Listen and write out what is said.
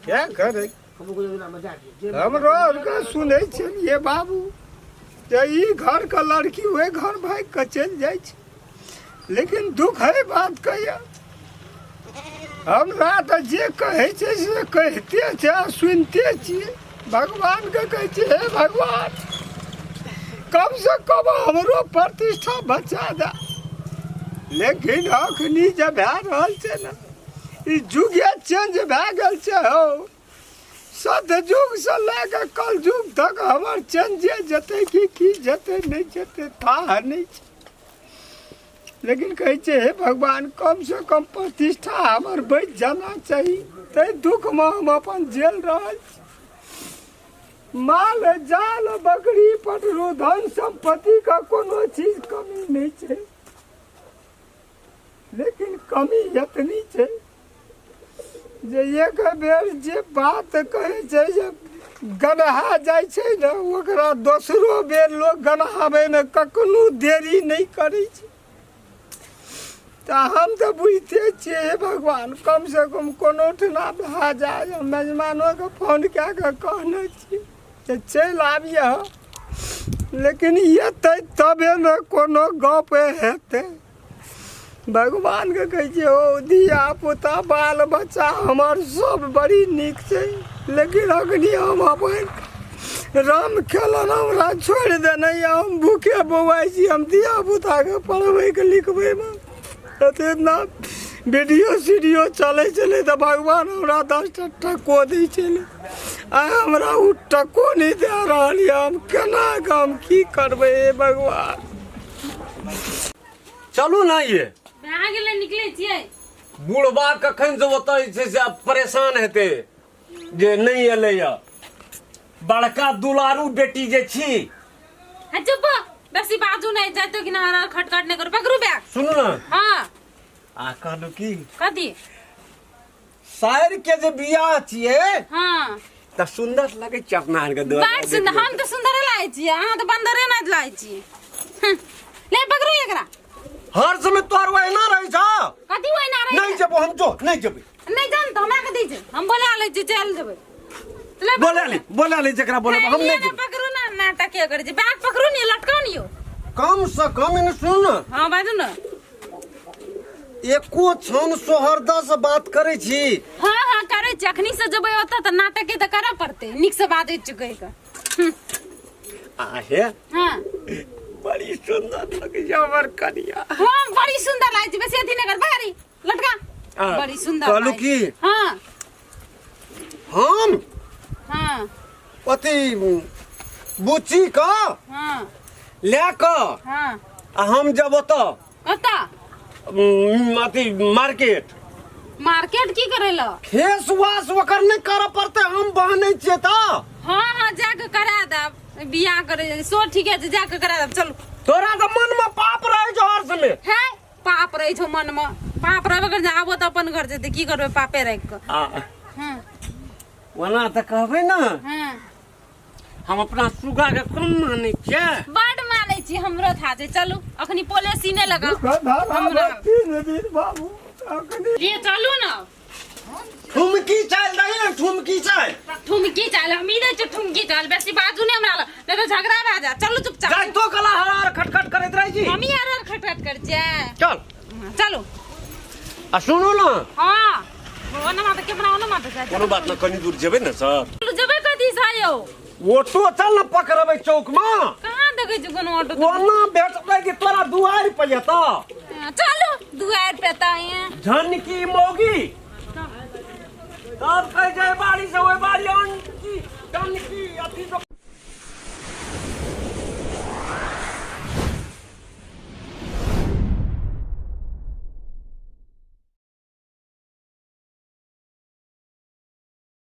क्या करै हमरो आरके सुनै छलियै बाबू जे ई घरके लड़की ओहि घर भागि कऽ चलि जाइ छै लेकिन दुख है बात कहिया हमरा तऽ जे कहै छै से कहिते छै आ सुनिते छियै भगवानके कहै छियै हे भगवान कमसँ कम हमरो प्रतिष्ठा बचा दे लेकिन अखनी जे भए रहल छै ने ई जुगे चेंज भए गेल छै हौ सतयुगसँ लए कऽ कलयुग तक हमर चेंजे जेतै कि की जेतै नहि जेतै थाह नहि छै लेकिन कहै छै हे भगवान कमसँ कम प्रतिष्ठा हमर बचि जाना चाही ताहि दुःखमे हम अपन झेल रहल छी माल जाल बकरी पटरू धन सम्पत्तिके कोनो चीज कमी नहि छै लेकिन कमी एतनी छै जे एक बेर जे बात कहै छै जे गनहा जाइ छै ने ओकरा दोसरो बेर लोक गनहाबैमे कखनो देरी नहि करै छै तऽ हम तऽ बुझिते छियै हे भगवान कमसँ कम कोनो ठिना भए जाय हम मेजबानोके फोन कए कऽ कहने छियै जे चलि आबियह लेकिन एतै तबे ने कोनो गप हेतै भगवानके कहै छियै ओ धिया पुता बाल बच्चा हमर सब बड़ी नीक छै लेकिन अखनी हम अपन राम खेलन हमरा छोड़ि देने यऽ हम भूखे बौआइ छी हम धिया पुताके पढ़बैके लिखबैमे एते ना वीडियो सीडियो चलै छलै तऽ भगवान हमरा 10 टा टको दै छलै आइ हमरा ओ टको नहि दए रहल यऽ हम केना कऽ हम की करबै हे भगवान चलू ना ये भए गेलै निकलै छियै बुढ़बा कखन से ओतऽ जे छै से आब परेशान हेतै जे नहि एलैया बड़का दुलारू बेटी जे छी हाँ चुप बेसी बाजू नहीं जातो कि ना हरा खटखट नहीं करू पकड़ू बैग सुनू ना हाँ आ कहलू की कथी सायर के जे बियाह छियै हाँ तऽ सुन्दर लगै छै अपना आरके दुआर बड़ सुन्दर हम तऽ सुन्दरे लागै छियै अहाँ तऽ बन्दरे नहि लागै छियै हम्म, ले पकड़ू एकरा हर समय तोहर ओहिना रहै छौ कथी ओहिना रहै नहि जेबो हम जो नहि जेबै नहि जान तऽ हमरा के दै छै हम बोला लै छियै चलि जेबै ले बोला ले बोला ले जकरा बोले हम नहीं जेबै पकड़ू ना नाटक के करै छै बैग पकड़ू ने लटकाउ ने यौ कम से कम एने सुन न हाँ बाजू ना एको क्षण सोहरदा से बात करै छी हाँ हाँ करै छी अखनी से जेबै ओतऽ तऽ नाटके तऽ करऽ पड़तै नीक से बाजै छी कहि कऽ आहे हाँ बड़ी सुंदर लगै छै हमर कनिया हाँ बड़ी सुंदर लागै छै बेसी अथी नहि कर बाहरी लटका आ, बड़ी सुंदर कहलू लागै की? छै। हाँ हम हाँ अथी बुच्ची क हाँ लए कऽ हाँ आ हम जब ओतऽ कतऽ अथी मार्केट मार्केट की करे ल फेस वॉश ओकर नहि करऽ पड़तै हम बहनै छियै तऽ हाँ हाँ जाके करा देब बियाह करे सो ठीके छै जाके करा देब चलू तोरा तऽ मनमे पाप रहै छौ हर समय है पाप रहै छौ मनमे पाप रहबे कर आबो तऽ अपन घर जेतै की करबै पापे राखि कऽ आ हँ ओना तऽ कहबै ने हँ हम अपना सुगा के कम मानै छियै बड मानै छी हमरो था छै चलू अखनी पोले सीने लगाओ हमरा 3 दिन बाबू अखनी ये चलू ना ठुमकी चाल दही ने ठुमकी चाल ठुमकी चाल हम ई दै छियै ठुमकी चाल बेसी बाजू नहि हमरा लग नहि तऽ झगड़ा भए जायत चलू चुपचाप जाय तो कला हर हर खटखट करैत रहै छी हम ही हर हर खटखट करै छियै चल चलू आ सुनू ने हाँ ओना माता के बनाओ ना माता जाय कोनो बात न कनी दूर जेबै ने सर चलू जेबै कथी से यौ ऑटो चल ने पकड़बै चौक में कहाँ देखै छी कोनो ऑटो कोना भेटबै कि तोरा दुआरि पर एतऽ चलू दुआरि पे तऽ झनकी मौगी तब कहै छै बाड़ी से ओहि बाड़ी अनकी टनकी अथी सब